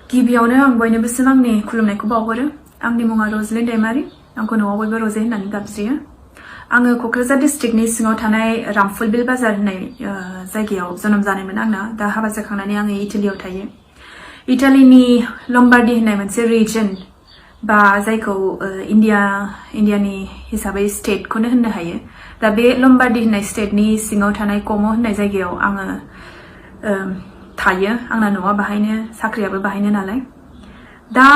गिबियावनो आं बयनोबो आंनि खुलुमनायखौ बावहरो। आंनि मुङा रजलिन दैमारि। आंखौ न'आव बयबो रजे होननानै गाबज्रियो। आङो क'क्राझार डिस्ट्रिक्टनि सिङाव थानाय रामफुलबिल बाजार होननाय जायगायाव जोनोम जानायमोन आंना। दा हाबा जाखांनानै आङो इटालियाव थायो। इटालिनि लम्बार्डी होननाय मोनसे रिजन बा जायखौ इन्डियानि हिसाबै स्टेटखौनो होननो हायो। दा बे लम्बार्डी होननाय स्टेटनि सिङाव थानाय कम' होननाय जायगायाव आङो थायो। आंना न'आ बाहायनो, साख्रियाबो बाहायनो नालाय। दा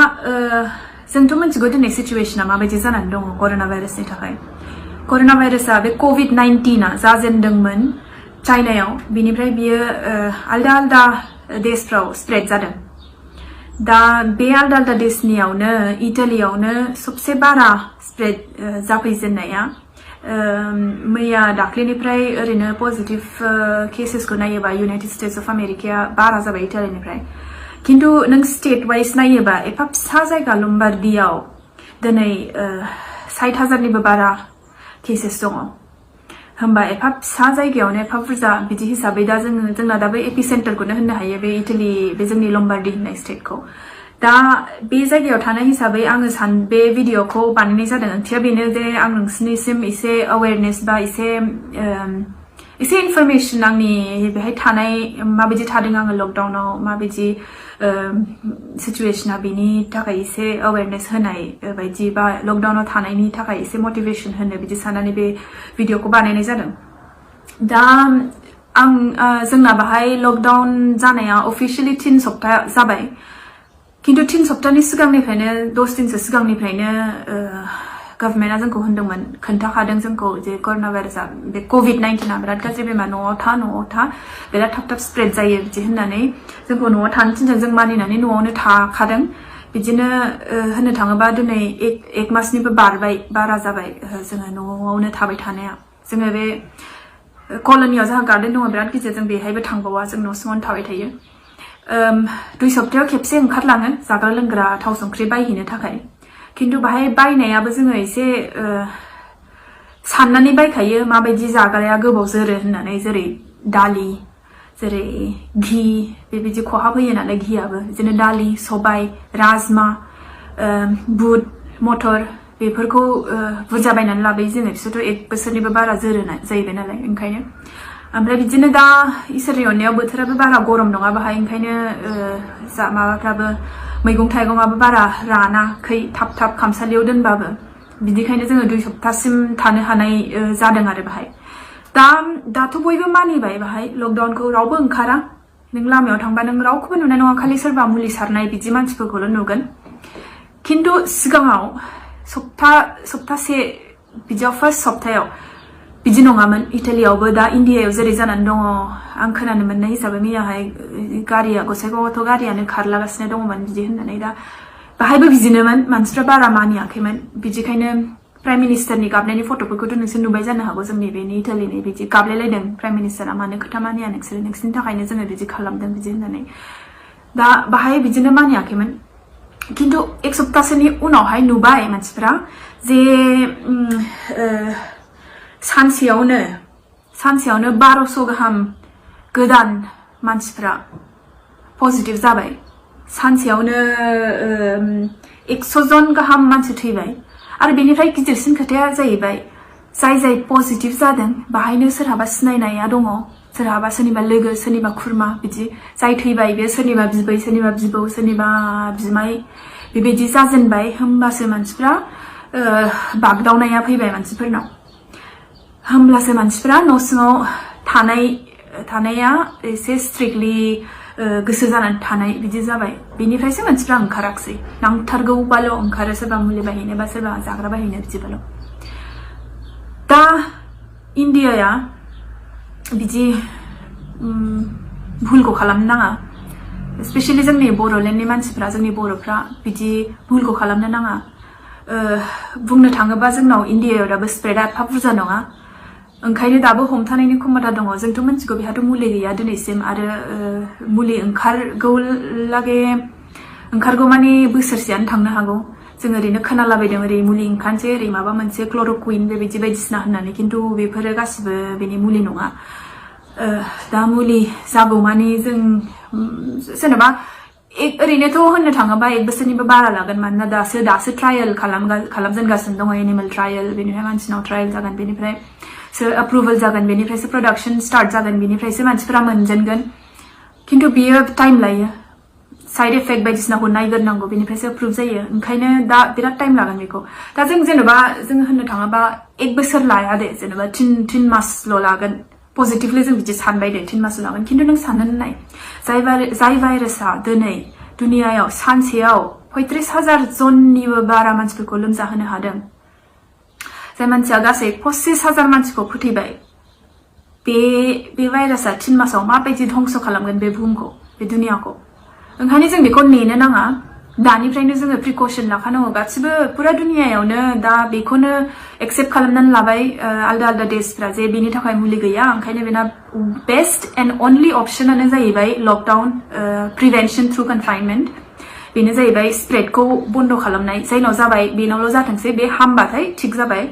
जोंथ' मिथिगौ दिनै सिचुवेशना माबायदि जानानै दङ कर'ना भाइरासनि थाखाय। कर'ना भाइरासआ बे कभिड-19 जाजेनदोंमोन चाइनायाव, बिनिफ्राय बियो आलदा आलदा देशफ्राव स्प्रेड जादों। दा बे आलदा आलदा देशनियावनो इटालियावनो सबसे बारा स्प्रेड जाफैजेननाया मैया दाख्लैनिफ्राय ओरैनो पजिटिभ केसेसखौ नायोबा इउनाइटेड स्टेट्स अफ आमेरिकाया बारा जाबाय इटालिनिफ्राय। किन्तु नों स्टेट वाइज नायोबा एफा फिसा जायगा लम्बार्डियाव दिनै 60,000निबो बारा केसेस दङ। होमबा एफा फिसा जायगायावनो एफा बुरजा बिदि हिसाबै दा जोंना दाबो एपिसेन्टारखौनो होननो हायो बे इटालि, बे जोंनि लम्बार्डी होननाय स्टेटखौ। दा बे जायगायाव थानाय हिसाबै आङो बे भिडिअखौ बानायनाय जादों। ओंथिया बेनो जे आं नोंसिनिसिम एसे एवेरनेस बा एसे इनफरमेसन आंनि बेहाय थानाय माबायदि थादों आङो लकडाउनाव, माबायदि सिचुवेशना, बेनि थाखाय एसे एवेरनेस होनाय बायदि बा लकडाउनाव थानायनि थाखाय एसे मटिभेसन होनो बिदि साननानै बे भिडिअखौ बानायनाय जादों। दा जोंना बाहाय लकडाउन जानाया अफिसियेलि 3 सप्ता जाबाय। किन्तु 3 सप्तानि सिगांनिफ्रायनो 10 दिनसो सिगांनिफ्रायनो गभर्नमेन्टआ जोंखौ होनदोंमोन, खोन्थाखादों जोंखौ जे कर'ना भाइरासआ बे कभिड-19 बिराद गाज्रि बेमार, न'आव था बिराद थाब स्प्रेड जायो बिदि होननानै जोंखौ न'आव थानो थिनदों। जों मानिनानै न'आवनो थाखादों। बिदिनो होननो थाङोबा दिनै 1 मासनिबो बारा जाबाय जोङो न'आवनो थाबाय थानाया। जोङो बे कल'नियाव जोंहा गार्डेन दङ बिराद गिदिर, जों बेहायबो थांबावा, जों न' सिङावनो थाबाय थायो। 2 सप्तायाव खेबसे ओंखारलाङो जाग्रा लोंग्रा थाव संख्रि बायहैनो थाखाय। किन्तु बाहाय बायनायाबो जोङो एसे साननानै बायखायो माबायदि जाग्राया गोबाव जोरो होननानै, जेरै दालि, जेरै घि, बेबायदि खहाब होयो नालाय घियाबो। बिदिनो दालि, सबाय, राजमा, बुट, मटर बेफोरखौ बुरजा बायनानै लाबोयो जोङो। बिसोरथ' 1 बोसोरनिबो बारा जोरो जाहैबाय नालाय, ओंखायनो। ओमफ्राय बिदिनो दा इसोरनि अननायाव बोथोराबो बारा गरम नङा बाहाय, ओंखायनो माबाफ्राबो मैगं थाइगंआबो बारा रानाखै थाब खामसालियाव दोनबाबो। बिदिखायनो जोङो 2 सप्तासिम थानो हानाय जादों आरो बाहाय। दाथ' बयबो मानिबाय बाहाय लकडाउनखौ, रावबो ओंखारा। नों लामायाव थांबा नों रावखौबो नुनाय नङा, खालि सोरबा मुलि सारनाय बिदि मानसिफोरखौल' नुगोन। किन्तु सिगाङाव सप्तासे बिदियाव फार्स्ट सप्तायाव बिदि नङामोन। इटालियावबो दा इन्डियायाव जेरै जानानै दङ, आं खोनानो मोननाय हिसाबै मैयाहाय गसाइगावआवथ' गारियानो खारलागासिनो दङमोन बिदि होननानै। दा बाहायबो बिदिनोमोन, मानसिफ्रा बारा मानियाखैमोन। बिदिखायनो प्राइम मिनिस्टारनि गाबनायनि फट'फोरखौथ' नोंसोर नुबाय जानो हागौ। जोंनि बेनि इटालिनि बिदि गाबलायलायदों प्राइम मिनिस्टारा, मानो खोथा मानिया नोंसोरो, नोंसोरनि थाखायनो जोङो बिदि खालामदों बिदि होननानै। दा बाहाय बिदिनो मानियाखैमोन। किन्तु 1 सप्तासोनि उनावहाय नुबाय मानसिफ्रा जे सानसेयावनो 1200 गाहाम गोदान मानसिफ्रा पजिटिभ जाबाय। सानसेयावनो 100 जन गाहाम मानसि थैबाय। आरो बेनिफ्राय गिदिरसिन खोथाया जाहैबाय, जाय पजिटिभ जादों बाहायनो सोरहाबा सिनायनाया दङ, सोरहाबा सोरनिबा लोगो, सोरनिबा खुरमा, बिदि जाय थैबाय बे सोरनिबा बिबै, सोरनिबा बिबौ, सोरनिबा बिमाय बेबायदि जाजेनबाय। होमबासो मानसिफ्रा बागदावनाया फैबाय मानसिफोरनाव। होमब्लासो मानसिफ्रा न' सिङाव थानाया एसे स्ट्रिक्टलि गोसो जानानै थानाय बिदि जाबाय। बेनिफ्रायसो मानसिफ्रा ओंखाराखसै। नांथारगौबाल' ओंखारो, सोरबा मुलि बायहैनो बा सोरबा जाग्रा बायहैनो बिदिबाल'। दा इन्डियाया बिदि भुलखौ खालामनो नाङा। स्पेसियेलि जोंनि बर'लेण्डनि मानसिफ्रा, जोंनि बर'फ्रा बिदि भुलखौ खालामनो नाङा। बुंनो थाङोबा जोंनाव इन्डियायाव दाबो स्प्रेडआ एफा बुरजा नङा, ओंखायनो दाबो हमथानायनि क्षमता दङ। जोंथ' मिथिगौ बेहाथ' मुलि गैया दिनैसिम, आरो मुलि ओंखारगौ माने बोसोरसेयानो थांनो हागौ। जों ओरैनो खोनालाबायदों, ओरै मुलि ओंखारनोसै, ओरै माबा मोनसे क्ल'र'कुइन बेबायदि बायदिसिना होननानै, किन्तु बेफोरो गासिबो बेनि मुलि नङा। दा मुलि जागौ माने जों जेनेबा ओरैनोथ' होननो थाङोबा 1 बोसोरनिबो बारा लागोन मानोना दासो ट्रायल खालामजेनगासिनो दङ एनिमेल ट्रायल बेनिफ्राय मानसिनाव ट्रायल जागोन बेनिफ्रायसो अप्रुभाल जागोन बेनिफ्रायसो प्रोडाक्शन स्टार्ट जागोन बेनिफ्रायसो मानसिफोरा मोनजेनगोन खिन्थु बियो टाइम लायो साइड इफेक्ट बायदिसिनाखौ नायग्रोनांगौ बेनिफ्रायसो अप्रुभ जायो ओंखायनो दा बिराद टाइम लागोन बेखौ दा जों जेनेबा जों होननो थाङोबा 1 बोसोर लाया दे जेनेबा 3 मासल' लागोन पजिटिभलि जों बिदि सानबाय दे 3 मासल लागोन खिन्थु नों साननानै नाय जाय भाइरासआ दिनै दुनियायाव सानसेयाव 35,000 जननिबो बारा मानसिफोरखौ लोमजाहोनो हादों जाय मानसिया गासै 25,000 मानसिखौ फोथैबाय बे भाइरासआ 3 मासाव माबायदि धंस खालामगोन बे बुहुमखौ बे दुनियाखौ ओंखायनो जों बेखौ नेनो नाङा दानिफ्रायनो जोङो प्रिकसन लाखानांगौ गासिबो पुरा दुनियायावनो दा बेखौनो एक्सेप्ट खालामनानै लाबाय आलदा देशफ्रा जे बेनि थाखाय मुलि गैया ओंखायनो बेना बेस्ट एन्ड अनलि अपसनानो जाहैबाय लकडाउन प्रिभेन्शन थ्रु कनफाइनमेन्ट बेनो जाहैबाय स्प्रेडखौ बन्द खालामनाय जायनाव जाबाय बेनावल' जाथोंसै बे हामबाथाय थिग जाबाय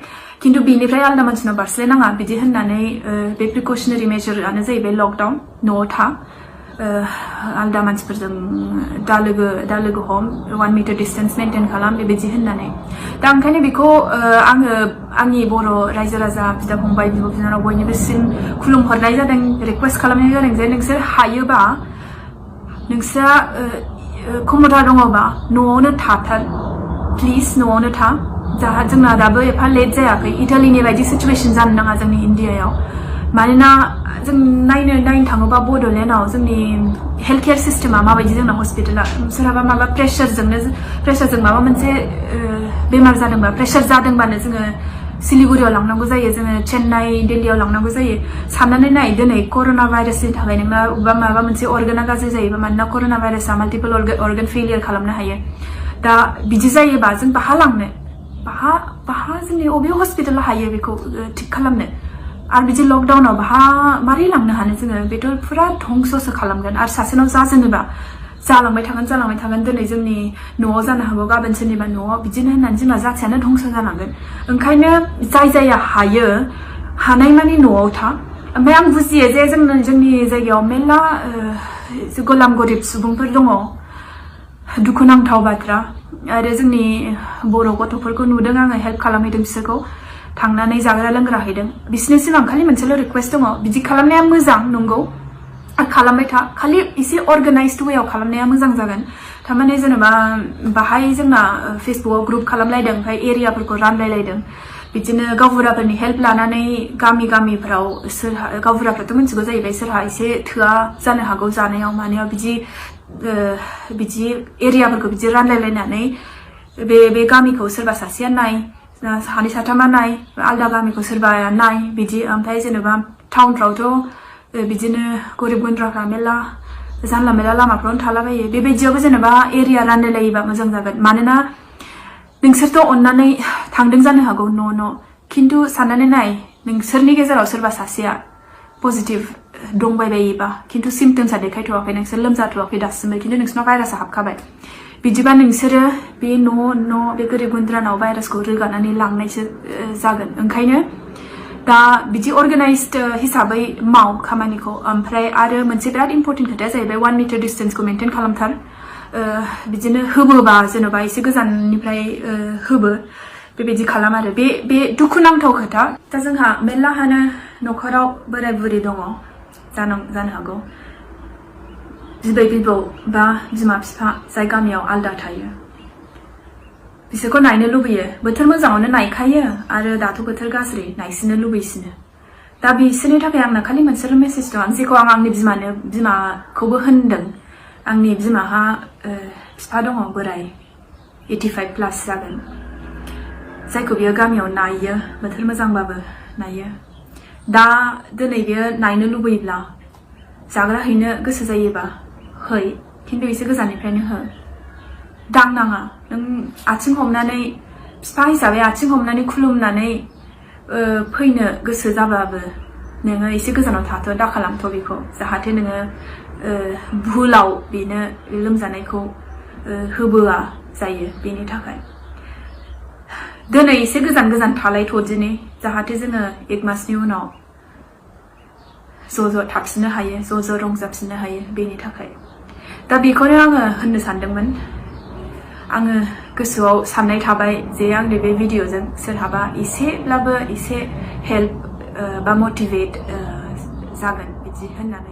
खिन्थु बेनिफ्राय आलदा मानसिनाव बारस्लायनाङा बिदि होननानै बे प्रिकसनारि मेजरानो जाहैबाय लकडाउन न'आव था आलदा मानसिफोरजों दा लोगो हम 1 मिटार डिस्टेन्स मेनटेन खालाम बेबायदि होननानै दा ओंखायनो बेखौ आङो आंनि बर' रायजो राजा बिदा फंबाय बिब' बिनानाव बयनिबोसिम खुलुमहरनाय जादों रिक्वेस्ट खालामनाय जादों जे नोंसोर हायोबा नोंसोरा क्षमता दङबा न'आवनो थाथार प्लिज न'आवनो था जोंना दाबो एफा लेट जायाखै इटालिनि बायदि सिचुवेसन जानो नाङा जोंनि इण्डियायाव मानोना जों नायनो थाङोबा बड'लेण्डआव जोंनि हेल्थ केयार सिस्टेमा माबायदि जोंना हस्पिटाला सोरहाबा माबा प्रेसारजों माबा मोनसे बेमार जादोंबा प्रेसार जादोंबानो जोङो सिलिगुरियाव लांनांगौ जायो जोङो चेन्नाइ दिल्लीयाव लांनांगौ जायो साननानै नाय दिनै कर'ना भाइरासनि थाखाय नोंना बबेबा माबा मोनसे अर्गाना गाज्रि जायोबा मानोना कर'ना भाइरासआ माल्टिपल अर्गान फेलियर खालामनो हायो दा बिदि जायोबा जों बाहा लांनो बाहा जोंनि अबे हस्पिटालाव हायो बेखौ थिग खालामनो आरो बिदि लकडाउनाव मारै लांनो हानो जोङो बेथ' पुरा धंससो खालामगोन आरो सासेनाव जाजेनोबा जालांबाय थागोन दिनै जोंनि न'आव जानो हागौ गाबोन सोरनिबा न'आव बिदिनो होननानै जोंना जाथियानो धंस जालांगोन ओंखायनो जायहा हायो हानायमानि न'आव था ओमफ्राय आं बुजियो जे जोंनि जायगायाव मेरला गलाम गरिब सुबुंफोर दङ दुखुनांथाव बाथ्रा आरो जोंनि बर' गथ'फोरखौ नुदों आङो हेल्प खालामहैदों बिसोरखौ थांनानै जाग्रा लोंग्रा हैदों बिसोरनिसिम आं खालि मोनसेल' रिक्वेस्ट दङ बिदि खालामनाया मोजां नंगौ खालामबाय था खालि एसे अर्गानाइज्ड वेआव खालामनाया मोजां जागोन थारमाने जेनेबा बाहाय जोंना फेसबुकआव ग्रुप खालामलायदों ओमफ्राय एरियाफोरखौ रानलायलायदों बिदिनो गावबुराफोरनि हेल्प लानानै गामिफ्राव गावबुराफ्राथ' मिथिगौ जाहैबाय सोरहा एसे थोआ जानो हागौ जानायाव मानायाव बिदि एरियाफोरखौ बिदि रानलायलायनानै बे गामिखौ सोरबा सासेया नाय सानै साथामा नाय आलदा गामिखौ सोरबाया नाय बिदि ओमफ्राय जेनेबा टाउनफ्रावथ' बिदिनो गरिब गुन्द्राफ्रा मेरला जानला मेरला लामाफ्रावनो थालाबायो बेबायदियावबो जेनेबा एरिया रानलायलायोबा मोजां जागोन मानोना नोंसोरथ' अननानै थांदों जानो हागौ न' खिन्थु साननानै नाय नोंसोरनि गेजेराव सोरबा सासेया पजिटिभ दंबायबायोबा खिन्थु सिम्पटम्सआ देखायथ'वाखै नोंसोर लोमजाथ'वाखै दासिमबो खिन्थु नोंसोरनाव भाइरासआ हाबखाबाय बिदिबा नोंसोरो बे न' बे गोरिब गुन्द्रानाव भाइरासखौ रोगानानै लांनायसो जागोन ओंखायनो दा बिदि अर्गानाइज्ड हिसाबै माव खामानिखौ ओमफ्राय आरो मोनसे बिराद इम्परटेन्ट खोथाया जाहैबाय 1 मिटार डिस्टेन्सखौ मेनटेन खालामथार बिदिनो होबोबा जेन'बा एसे गोजाननिफ्राय बेबायदि खालाम आरो बे दुखुनांथाव खोथा दा जोंहा मेरलाहानो न'खराव बोराय बुरि दङ जानो हागौ बिबै बिबौ बा बिमा बिफा जाय गामियाव आलदा थायो बिसोरखौ नायनो लुबैयो बोथोर मोजाङावनो नायखायो आरो दाथ' बोथोर गाज्रि नायसिनो लुबैसिनो दा बिसोरनि थाखाय आंना खालि मोनसेल' मेसेज दं जेखौ आं आंनि बिमाखौबो होनदों आंनि बिमाहा बिफा दङ बोराय 85 प्लास जागोन जायखौ बियो गामियाव नायो बोथोर मोजांबाबो नायो दा दिनै बियो नायनो लुबैब्ला जाग्रा हैनो गोसो जायोबा है खिन्थु एसे गोजाननिफ्रायनो हो दांनाङा नों आथिं हमनानै बिफा हिसाबै आथिं हमनानै खुलुमनानै फैनो गोसो जाबाबो नोङो एसे गोजानाव थाथ' दा खालामथ' बेखौ जाहाथे नोङो भुलाव बेनो लोमजानायखौ होबोआ जायो बेनि थाखाय दिनै एसे गोजान थालायथ'दिनि जाहाथे जोङो 1 मासनि उनाव ज' थाफिननो हायो ज' रंजाफिननो हायो बेनि थाखाय दा बेखौनो आङो होननो सानदोंमोन आङो गोसोआव साननाय थाबाय जे आंनि बे भिडिअजों सोरहाबा एसेब्लाबो एसे हेल्प बा मोटिभेट जागोन बिदि होननानै